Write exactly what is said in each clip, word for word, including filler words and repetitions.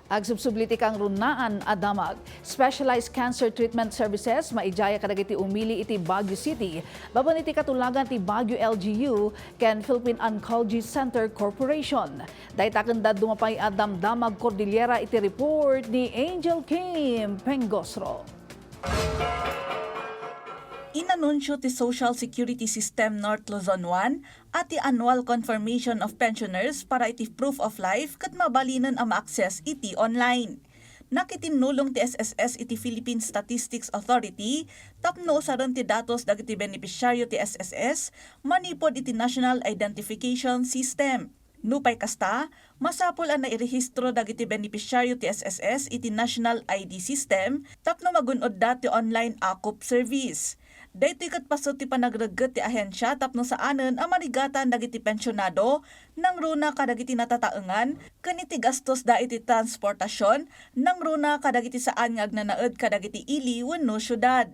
Agsubsubli ti kangrunaan a damag. Specialized cancer treatment services maidiaya kadagiti umili iti Baguio City, babaen iti katulagan ti Baguio L G U ken Philippine Oncology Center Corporation. Dayta ken dadduma pay a damdamag Cordillera iti report ni Angel Kim Pengosro. Inanunsio ti Social Security System North Luzon one a ti annual confirmation of pensioners para iti proof of life ket mabalinen a ma-access iti online. Nakitinnulong ti S S S iti Philippine Statistics Authority tapno usaren ti datos dagiti benepisyaryo ti S S S manipud iti National Identification System. Nupay kasta, masapul a nairehistro dagiti benepisyaryo ti S S S iti National I D System tapno magun-odda ti online AKUP service. Daytoy ket paset ti panagregget ti ahensia tapno saanen a marigatan dagiti pensionado nangruna kadagiti natataengan ken iti gastosda iti transportasion nangruna kadagiti saan nga agnanaed kadagiti ili wenno siudad.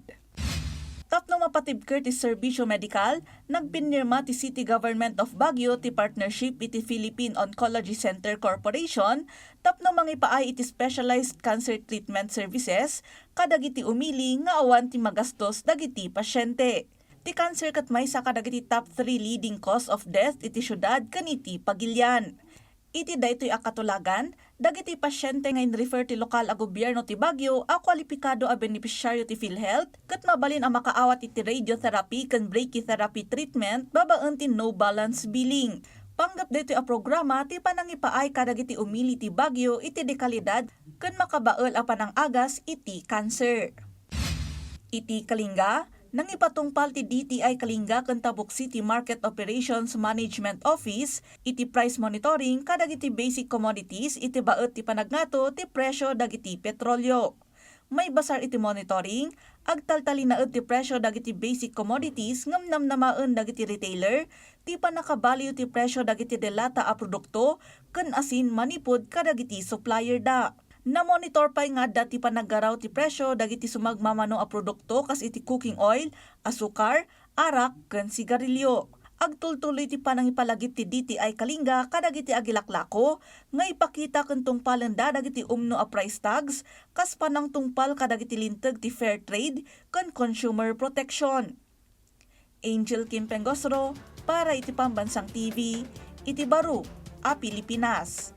Tapno mapatibker ti serbisyo medikal, nagpinirma ti City Government of Baguio ti partnership iti Philippine Oncology Center Corporation tapno mangipaay iti specialized cancer treatment services kadagiti umili nga awan ti magastos dagiti pasyente. Ti cancer ket maysa kadagiti top three leading cause of death iti siudad ken iti pagilian. Iti daytoy a katulagan, dagiti pasyente nga in-refer ti lokal a gobierno ti Baguio a kwalipikado a benepisyaryo ti PhilHealth ket mabalin a makaawat iti radiotherapy ken brachytherapy treatment babaen ti no balance billing. Panggep daytoy a programa ti panangipaay kadagiti umili ti Baguio iti dekalidad ken makabael a panangagas iti cancer. Iti Kalinga, nangipatungpal ti D T I Kalinga ken Tabuk City Market Operations Management Office iti price monitoring kadagiti basic commodities iti baet ti panagngato ti presyo dagiti petrolyo. Maibasar iti monitoring, agtaltalinaed ti presyo dagiti basic commodities ngem namnamaen dagiti retailer ti pannakabaliw ti presyo dagiti delata a produkto ken asin manipud kadagiti supplier da. Namonitor pay nga adda ti panaggaraw ti presyo dagiti sumagmamano a produkto kas iti cooking oil, asukar, arak, ken sigarilyo. Agtultuloy ti panangipalagip ti D T I Kalinga kadagiti agilaklako nga ipakita ken tungpalenda dagiti umno a price tags kas panangtungpal kadagiti linteg ti fair trade ken consumer protection. Angel Kim Pengosro para iti Pambansang T V iti Baro a Pilipinas.